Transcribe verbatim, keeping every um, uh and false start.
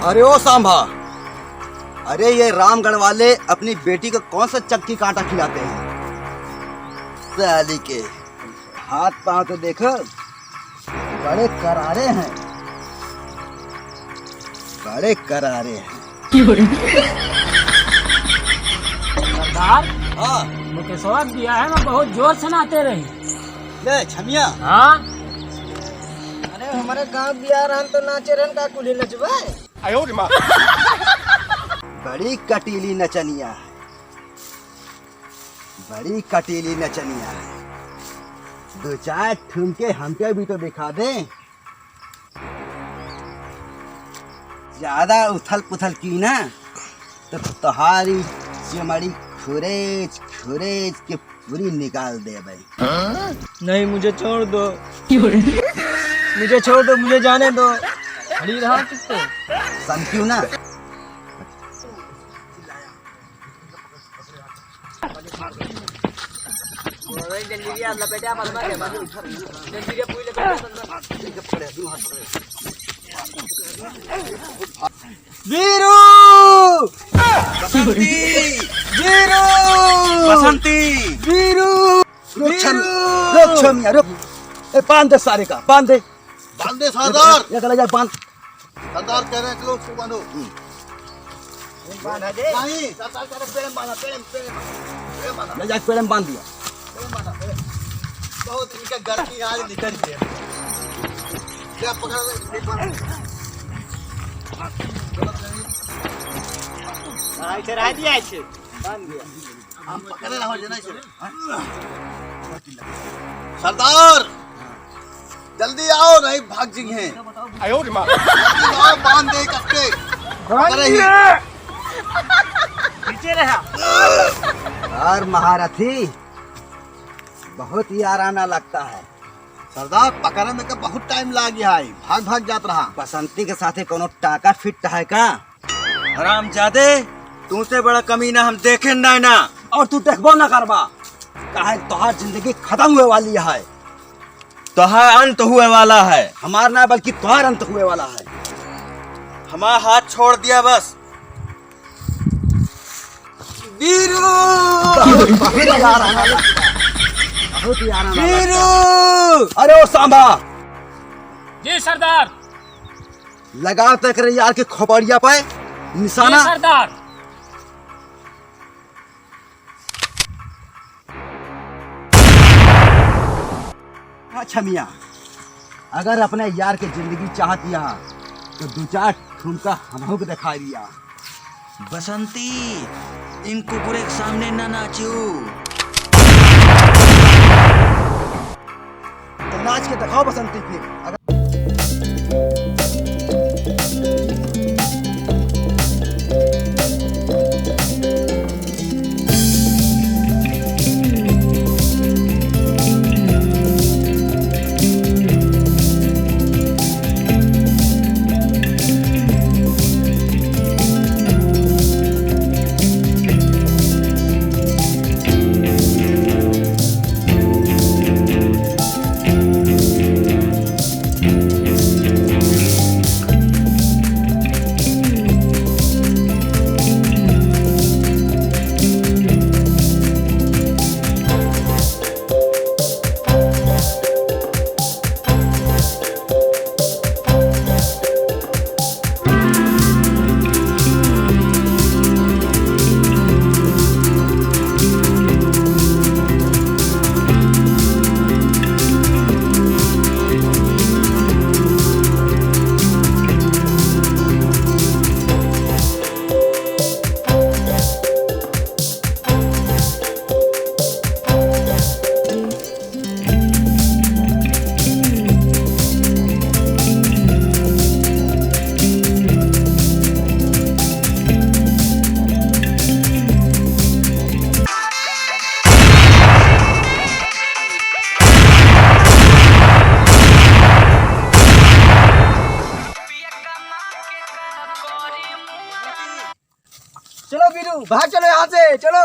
अरे ओ सांभा, अरे ये रामगढ़ वाले अपनी बेटी को कौन सा चक्की का आटा खिलाते हैं? साली के हाथ पाँव तो देखो, बड़े करारे हैं, बड़े करारे हैं। सरदार, हाँ। मुकेशवा बियाह में बहुत जोर से नाचे रही। ले छमिया। हाँ। अरे हमरे गाँव बियाह रहन तो नाचे रहन, का कुल्ही नचबे? आयो रे माँ। बड़ी कटीली नचनिया है, बड़ी कटीली नचनिया है। दो चार ठुमके हमके भी तो दिखा दे। ज्यादा उथल पुथल की ना, तो तोहारी चमड़ी खुरेच खुरेच के पूरी निकाल देबे। नहीं, मुझे छोड़ दो। मुझे छोड़ दो, मुझे जाने दो। खड़ी रहा चुप से। समझू ना? वीरू! बसंती! वीरू! बसंती! वीरू! रुक छम-, वीरू! रुक छमिया, रुक। ए, बांध दे सारे का, बांध दे। बांध दे सरदार। ये, ये गला जा, बांध। सरदार कह रहे हैं, चलो उसको बांधो। हम्म। बांधा दे। नहीं, सरदार कह रहे पेड़ में बांधा, पेड़ में, पेड़ में बांधा, पेड़ में बांधा। ले जाके पेड़ में बांध दिया। पेड़ में बांधा, पेड़ में। बहुत इनका गर्मी आज निकल गया। क्या पकड़ ले, ये बांध। हाँ, इसे रह दिया, इसे बांध दिया। हम पकड़े रहो, जना इसे। सरदार, जल्दी आओ, नहीं भाग जिंगे। आयो रे माँ। जल्दी आओ, बांध दे कट्टे। बांध अरे ही। दे। पीछे रहा। यार महारथी, बहुत याराना लगता है। सरदार, पकड़े में का बहुत टाइम लाग गया है, भाग भाग जात रहा। बसंती के साथे कोनो टाका फिट है का? हरामजादे, तुमसे बड़ा कमीना हम देखे नाय ना। और तू देखबो ना करबा, काहे तोहार जिंदगी खत्म हुए वाली है। तोहार अंत हुए वाला है। हमार ना, बल्कि तोहार अंत हुए वाला है। हमार हाथ छोड़ दिया बस। वीरू! बहुत, बहुत यार आना लगता है। बहुत यार आना लगता है। वीरू! अरे ओ सांभा! जी सरदार। लगा तो एकरे यार के खोपड़िया पे निशाना। जी सरदार। अच्छा मियाँ, अगर अपने यार के जिंदगी चाहत या तो दो चार ठुमका हमहू के दिखा दिया। बसंती, इन कुकुरे के सामने ना नाचू। तो नाच के दिखाओ बसंती फिर। अगर चलो बीरू, बाहर चलो यहाँ से, चलो।